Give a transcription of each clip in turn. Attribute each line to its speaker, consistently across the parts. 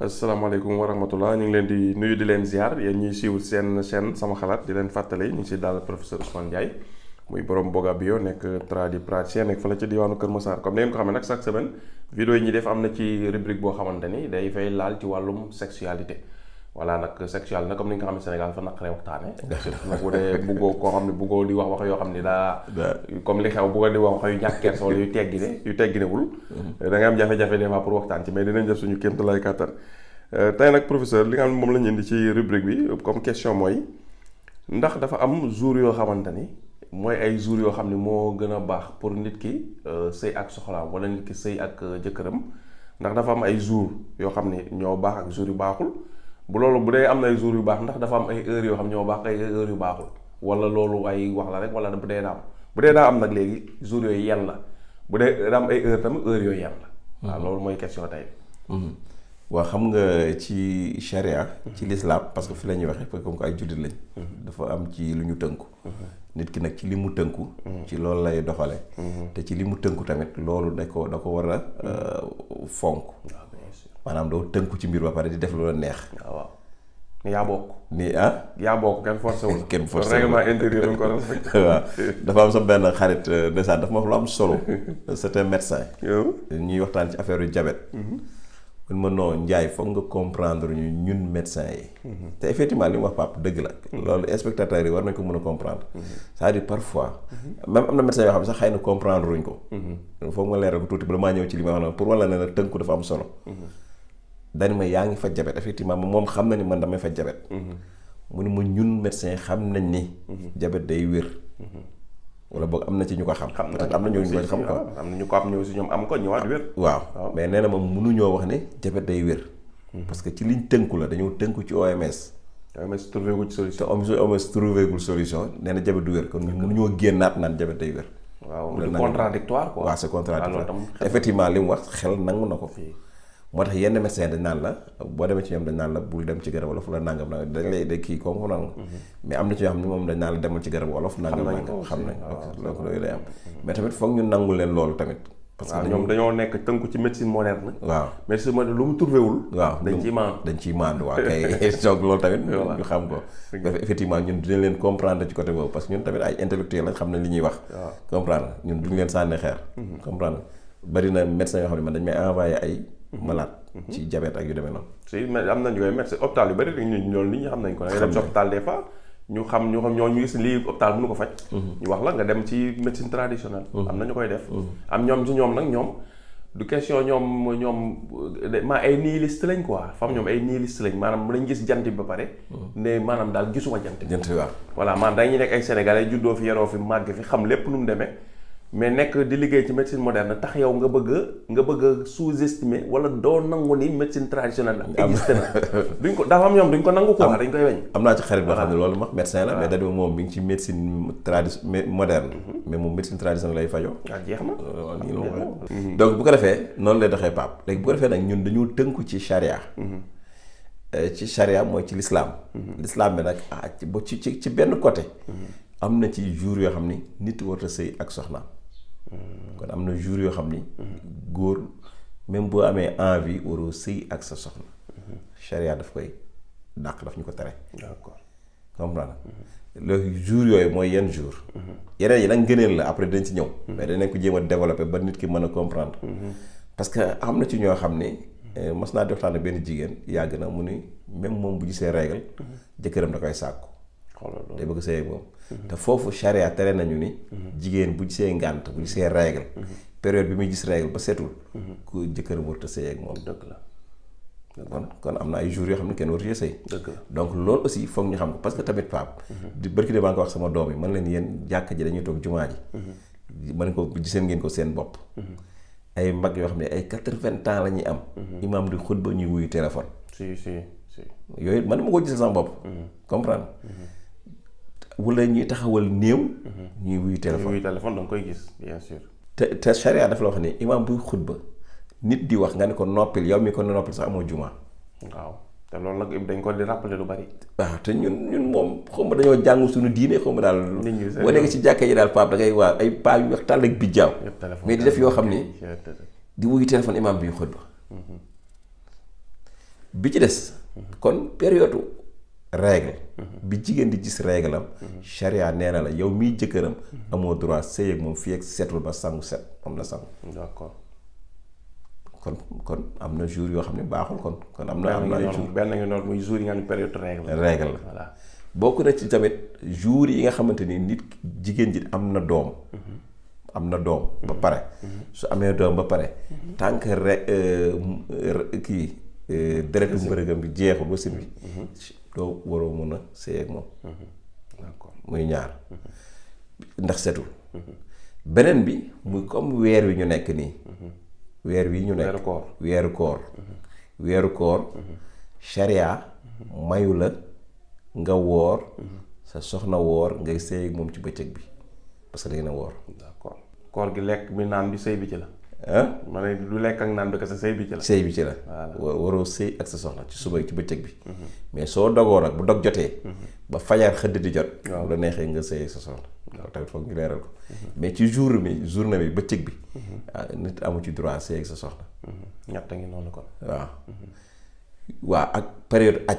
Speaker 1: asalaamaaleykum wa rahmatullah ñu ngi leen di nuyu di leen ziar yéen ñuy suivre seen chaîne sama xalaat di leen fàttali ñu ngi si daal professeur Ousmane Ndiaye muy borom Boga Bio nekk tradipraticien nekk fa la ci diwaanu Kër Massar comme ni ngeen ko xamee nag chaque semaine vidéo yi ñuy def am na ci rubrique boo xamante ni day fay laal ci wàllum sexualité voilà nag sexualité nag comme ni nga ko xam ne Sénégal fa naqaree waxtaane surtout nag bu dee buggoo koo xam ne buggoo di wax yoo xam ne daa comme li xew buggoo di wax wax yu ñàkk kersa wala yu tegginewul da ngay am jafe-jafe des fois pour waxtaan ci mais dinañ def suñu kémt lay kàttan tey nag professeur li nga xam ne moom la ñu indi ci rubrique bi comme question mooy ndax dafa am jour yoo xamante ni mooy ay jour yoo xam ne moo gën a baax pour nit ki sëy ak soxlaam wala nit ki sëy ak jëkkëram ndax dafa am ay jour yoo xam ne ñoo baax ak jour yu baaxul bu loolu bu dee am na ay jours yu baax ndax dafa am ay heures yoo xam ñoo baax ay heures yu baaxul wala loolu ay wax la rek wala bu dee daa am nag léegi jours yooyu yan la bu dee daa am ay heures tamit heures yooyu yan la waaw loolu mooy question tey
Speaker 2: waaw xam nga ci charia ci l'islam parce que fi la ñuy waxee parce que comme ko ay jullit lañ dafa am ci lu ñu tënku nit ki nag ci li mu tënku ci loolu lay doxale te ci li mu tënku tamit loolu da ko war a fonk maanaam doo tënku ci mbir ba pare di def lu la neex.
Speaker 1: waaw yaa bokk.
Speaker 2: yaa
Speaker 1: bokk kenn forcé wul.
Speaker 2: kenn forcé wul
Speaker 1: règlement intérieur dañ ko respecté.
Speaker 2: waaw dafa am sa benn xarit ndeysaan dafa ma wax lu am solo. c'est un médecin. ñuy waxtaan ci affaire yu diabète. mun ma non Ndiaye foog nga comprendre ñu ñun médecins yi. te effectivement li mu wax Pape dëgg la. loolu spectateurs yi war nañ ko mën a comprendre. c'est-à-dire parfois. même am na médecins yoo xam ne sax xëy na comprendre ruñ ko. foog ma leeral ko tuuti bala maa ñëw ci li ma wax na pour wala ne nag tënku dafa am solo. dañ ma yaa ngi faj jabet effectivement moom xam na ni man damay faj jabet mu ne ma ñun médecin xam nañ ni jabet day wér wala boog am na ci ñu ko xam peut-être am na ñoo ñu ko xam quoi
Speaker 1: am na ñu ko am ñëw si ñoom am ko ñëwaat wér
Speaker 2: waaw mais nee na moom mënuñoo wax ne jabet day wér parce que ci liñ tënku la dañoo tënku ci OMS
Speaker 1: trouvé gul solution
Speaker 2: te OMS trouvé gul solution nee na jabet du wér kon mënuñoo génnaat naan jabet day wér
Speaker 1: waaw c'est contradictoire quoi
Speaker 2: waaw c'est contradictoire effectivement li mu wax xel nangu na ko moo tax yenn médecin dañ naan la boo demee ci ñoom dañ naan la bul dem ci garab wolof la nangam nangam dañ lay de kii comme nangam mais am na ci yoo xam ne moom dañ naan la demal ci garab wolof nangam nangam xam nañ donc loolu lay am mais tamit foog ñu nangu leen loolu tamit
Speaker 1: parce que ñoom dañoo nekk tënku ci médecine moderne
Speaker 2: waaw
Speaker 1: médecine moderne lu mu trouvé wul
Speaker 2: waaw dañ ciy maandu waaw kay donc loolu tamit ñu xam ko effectivement ñun dinañ leen comprendre ci côté boobu parce que ñun tamit ay intellectuel lañ xam ne li ñuy wax comprendre ñun duñu leen sànni xeer comprendre bari na médecin yoo xam ne man dañ may envoyé ay malade ci diabète ak yu demee noonu.
Speaker 1: si mais am nañu koy médecin hôpital yu bëri ñu loolu nit ñi xam nañ ko. nga dem ci hôpital des fois ñu xam ñoo ñu gis lii hôpital mënu ko faj. ñu wax la nga dem ci médecine traditionnelle. am na ñu koy def. am ñoom ci ñoom nag ñoom du question ñoom ay nihiliste lañ quoi fam ñoom ay nihiliste lañ maanaam lañ gis jant bi ba pare. ne maanaam daal gisuma jant bi.
Speaker 2: jant bi waaw.
Speaker 1: voilà maanaam dañuy nekk ay sénégalais juddoo fi yaroo fi màgg fi xam lépp nu mu demee. mais nekk di liggéey ci médecine moderne tax yow nga bëgg a sous-estimer wala doo nangu ni médecine traditionnelle existe na duñ ko dafa am ñoom duñ ko nangu ko dañ koy weñ
Speaker 2: am naa ci xarit boo xam ne loolu wax médecin la mais da moom mi ngi ci médecine moderne mais moom médecine traditionnelle lay fajoo
Speaker 1: jeex na
Speaker 2: donc bu ko defee noonu lay doxee Pape léegi bu ko defee nag ñun dañoo tënku ci charia ci charia mooy ci l'islam l'islam bi nag ci benn côté am na ci jour yoo xam ni nit warut a sëy ak soxnaam kon am na jour yoo xam ni góor même boo amee envie waroo sëy ak sa soxna charia daf koy dàq daf ñu ko tere
Speaker 1: d'accord
Speaker 2: comprendre le jour yooyu mooy yenn jour yeneen yi nag ngëneel la après dañ ci ñëw mais danañ ko jéem a développer ba nit ki mën a comprendre parce que am na ci ñoo xam ni mas naa di waxtaan ak benn jigéen yàgg na mu ni même moom bu gisee règle jëkkëram da koy sàkku day bëgg sëy ak moom te foofu charia tere nañu ni jigéen bu gisee ngànt bu gisee règle période bi muy gis règle ba setul ku jëkkër warut a sëy ak moom
Speaker 1: dëgg la
Speaker 2: kon am na ay jours yoo xam ne kenn warut a sëy
Speaker 1: dëgg la
Speaker 2: donc loolu aussi foog ñu xam ko parce que tamit Pape di barki de maa ngi ko wax sama doom yi man leen yéen jàkk ji dañuy toog jumaa ji man ko giseen ngeen ko seen bopp ay mag yoo xam ne ay 80 ans la ñuy am imaam di xutba ñuy wuyu téléphone
Speaker 1: si
Speaker 2: yooyu man ma ko gisal sama bopp comprendre wala ñuy taxawal néew ñuy wuyu téléphone
Speaker 1: da nga koy gis bien sûr
Speaker 2: te charia dafa la wax ne imaam buy xutba nit di wax nga ne ko noppil yow mi ko ne noppil sax amoo jumaa
Speaker 1: waaw te loolu nag dañ ko di rappeler lu bari
Speaker 2: waaw te ñun moom xaw ma dañoo jàng suñu diine xaw ma daal boo nekk ci jàkka yi daal Pape da ngay waa ay paa yu wax tàll ak bijjaaw mais di def yoo xam ni di wuyu téléphone imaam bi xutba bi ci des kon période règle bi jigéen di gis règle am charia nee na la yow miy jëkkëram amoo droit sëy ak moom fii ak setul ba sangu set am na sangu.
Speaker 1: d'accord.
Speaker 2: kon am na jour yoo xam ne baaxul kon am na ay jour
Speaker 1: benn ngi noonu muy jour yi nga xam ne période règle
Speaker 2: la
Speaker 1: voilà.
Speaker 2: bokk na ci tamit jour yi nga xamante ni nit jigéen ji am na doom ba pare su amee doom ba pare tant que deretu mbërëgam bi jeexul wasin bi doo waroo mën a sëy ak moom.
Speaker 1: d'accord
Speaker 2: muy ñaar ndax setul beneen bi muy comme weer wi ñu nekk nii weer wi ñu nekk weeru koor charia mayu la nga woor sa soxna woor ngay sëy ak moom ci bëccëg bi parce que da ngeen a woor.
Speaker 1: d'accord koor gi lekk bi naan bi sëy bi ci la. ma ne du lekk ak naan bi kese sëy bi ci la.
Speaker 2: sëy bi ci la. waroo sëy ak sa soxna ci suba ci bëccëg bi. mais soo dogoo nag bu dog jotee. ba fajar xëdd di jot. bu la neexee nga sëy ak sa soxna. loolu tamit foog ñu leeral ko. mais ci journée bi bëccëg bi. nit amu ci droit sëy ak sa soxna.
Speaker 1: ñett ngi noonu kon.
Speaker 2: waaw ak période aj.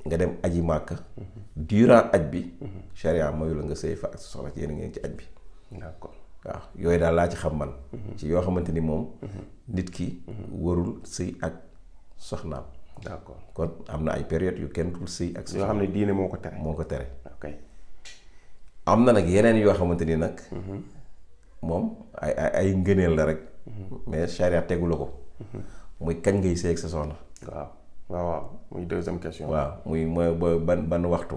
Speaker 2: nga dem aji màkka. durant aj bi. charia mayu la nga sëy fa ak sa soxna ci yéen ngeen ci aj bi.
Speaker 1: d'accord.
Speaker 2: waaw yooyu daal laa ci xam man. ci yoo xamante ni moom. nit ki warul sëy ak soxnaam.
Speaker 1: d'accord
Speaker 2: kon am na ay période yu kenn dul sëy ak.
Speaker 1: yoo xam ne diine moo ko tere.
Speaker 2: ok am na nag yeneen yoo xamante ni nag. moom ay ngëneel la rek. mais charia tegu la ko. muy kañ ngay sëy ak sa soxna.
Speaker 1: waaw muy deuxième question.
Speaker 2: waaw muy mooy ban waxtu.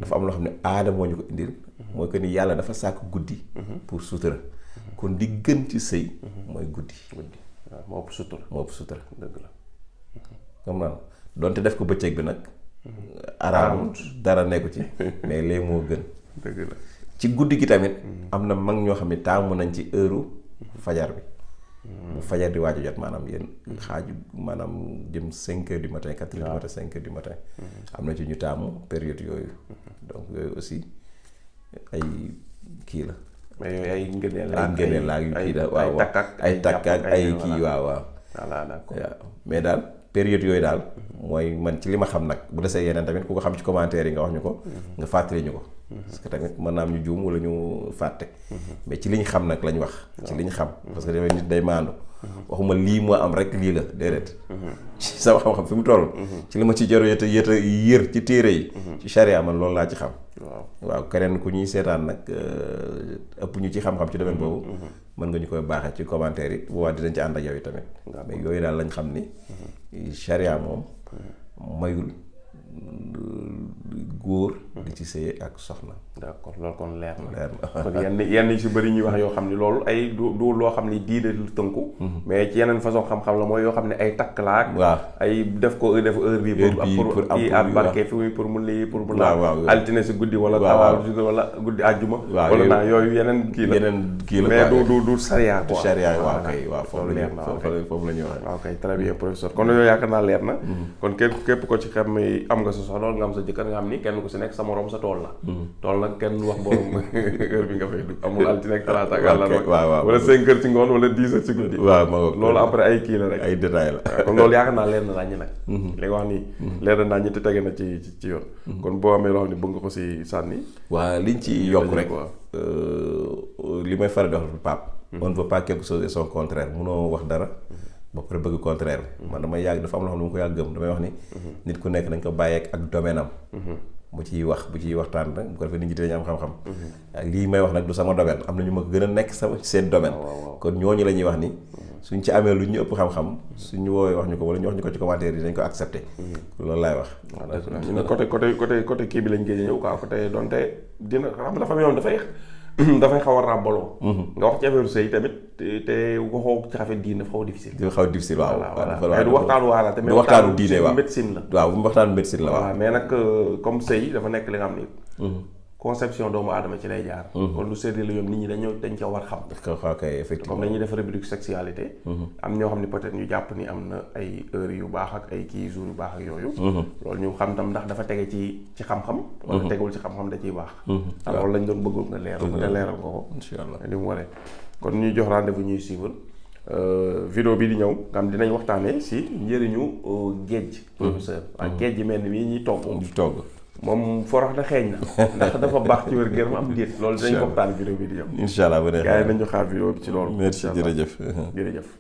Speaker 2: dafa am loo xam ne aada moo ñu ko indil. mooy que ni yàlla dafa sàkk guddi. pour sutura. kon di gën ci sëy. mooy guddi.
Speaker 1: waaw moo ëpp sutura. dëgg la.
Speaker 2: comme naan donte def ko bëccëg bi nag. araamul dara nekku ci. mais lee moo gën.
Speaker 1: dëgg la
Speaker 2: ci guddi gi tamit. am na mag ñoo xam ne taamu nañ ci heure fajar bi. bu fajar di waaju jot maanaam yéen xaaju maanaam jëm 5 heures du matin 4 heures du matin 5 heures du matin. am na ci ñu taamu période yooyu. donc yooyu aussi ay kii la.
Speaker 1: mais yooyu ay ngëneel
Speaker 2: la yu kii la waaw ay takk ak ay kii waaw.
Speaker 1: voilà d'accord
Speaker 2: waaw mais daal période yooyu daal. mooy man ci li ma xam nag bu desee yeneen tamit ku ko xam ci commentaire yi nga wax ñu ko. nga fàttali ñu ko. parce que tamit mën naa am ñu juum wala ñu fàtte. mais ci li ñu xam nag lañ wax. ci li ñu xam parce que dafay nit day maandu. waxuma lii moo am rek lii la déedéet. ci sama xam-xam fi mu toll. ci li ma ci jaro yër ci téere yi. ci charia man loolu laa ci xam. waaw keneen ku ñuy seetaan nag ëpp ñu ci xam-xam ci domaine boobu. mën nga ñu koy baaxee ci commentaire yi bu waa dinañ ci ànd ak yow tamit. mais yooyu daal lañ xam ni. charia moom mayul góor di ci sëy ak soxna.
Speaker 1: d'accord loolu kon leer na. kon yenn yi si bëri ñuy wax yoo xam ni loolu ay du loo xam ni diine lu tënku. mais ci yeneen façon xam-xam la mooy yoo xam ne ay takk laak.
Speaker 2: waaw
Speaker 1: ay def heure bi pour kii ak barke fi muy pour mu lii pour mu la altine si guddi wala tawaal wala guddi àjjuma. wala naa yooyu yeneen kii la mais du charia quoi.
Speaker 2: charia waaw kay waaw foofu la ñuy wax.
Speaker 1: waaw kay très bien professeur kon yooyu yaakaar naa leer na. kon képp ko ci xam am nga sa soxla nga am sa jëkkër nga xam ni kenn ku si nekk sa morom sa tool la. tool nag kenn wax borom heure bi nga fay dugg amul altine ak talaata ak àllarba wala 5 heures ci ngoon wala 10 heures ci guddi.
Speaker 2: waaw
Speaker 1: loolu après ay kii la rek.
Speaker 2: ay détails la.
Speaker 1: kon loolu yaakaar naa leer na naññi nag. li nga wax nii leer na naññi te tege na ci yoon. kon boo amee loo xam ne bëgg nga ko si sànni.
Speaker 2: waaw liñ ci yokk rek li may faral di wax Pape. on ne veut pas quelque chose et son contraire munoo wax dara. ba pare bëgg contraire bi. man damay yàgg dafa am loo xam ne mu ko yàgg gëm damay wax ni. nit ku nekk dañ ko bàyyeek ak domaine am. bu ciy waxtaan rek bu ko defee nit ñi dañu am xam-xam. lii may wax nag du sama domaine am na ñu ma ko gën a nekk sama seen domaine. kon ñooñu la ñuy wax ni. suñ ci amee lu ñu ëpp xam-xam suñu woowee wax ñu ko wala ñu wax ñu ko ci commentaire yi dañ ko accepté. loolu laay wax. côté kii bi lañ gëj a ñëw quoi côté donte dina xam dafa yoon dafay xaw a ràbbaloo. nga wax ci affaire sëy tamit te waxoo ci xafet diine dafa xaw a difficile. dafa xaw a difficile waaw. waaw du waxtaanu waala te. du waxtaanu diine waaw médecine la. waaw bu mu waxtaanu médecine la waaw. mais nag comme sëy dafa nekk li nga xam ni. conception doomu aadama ci lay jaar. kon lu séddale yoon nit ñi dañ ca war xam. ok effectivement comme dañuy def rubrique sexualité. am ñoo xam ne peut-être ñu jàpp ni am na ay heures yu baax ak ay kii jours yu baax ak yooyu. loolu ñu xam tam ndax dafa tege ci xam-xam. wala tegul ci xam-xam da ciy baax. loolu lañ doon bëggoon nga leeral ko. incha allah ni mu waree kon ñuy jox rendez-vous ñuy suivre
Speaker 1: vidéo bi di ñëw nga xam dinañ waxtaanee si njëriñu géej. professeur waaye géej gi mel ni mii ñuy togg. moom forox na xeeñ na. ndax dafa baax ci wér gu yaram am déet. loolu dinañ ko waxtaan vidéo bi di ñëw.
Speaker 2: incha allah bu dee
Speaker 1: gars yi nañu xaar vidéo bi ci loolu.
Speaker 2: merci jërëjëf.
Speaker 1: jërëjëf.